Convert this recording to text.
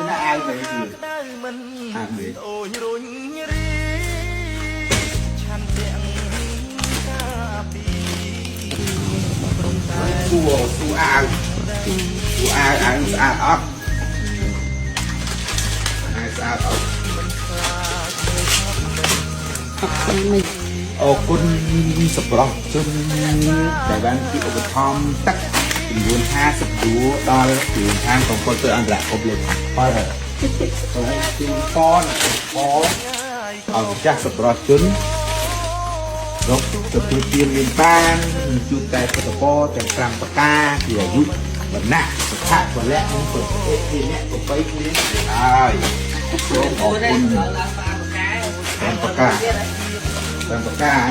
ណាអាវទៅគឺ មិន អាវនេះ អូនរុញរីឆន្ទៈកាពី សួរសួរអាវសួរអាវអាវស្អាតអត់អាវស្អាតអត់ អរគុណមិន អរគុណសម្រាប់ជនដែលបានជួយឧបត្ថម្ភទឹកចំនួន50ដួដល់គ្រឿងខាងកងពលទៅអន្តរជាតិលើកផលសូមជូនពរពរឲ្យម្ចាស់សម្រាប់ជនរកទទួលទានមានបាននិងជួបតែពុទ្ធពរទាំង5ប្រការគឺអាយុវណ្ណៈសុខៈពលៈនិងពុទ្ធិធានៈប្របីគ្លៀងហើយសូមអរគុណ5ប្រការ5ប្រការ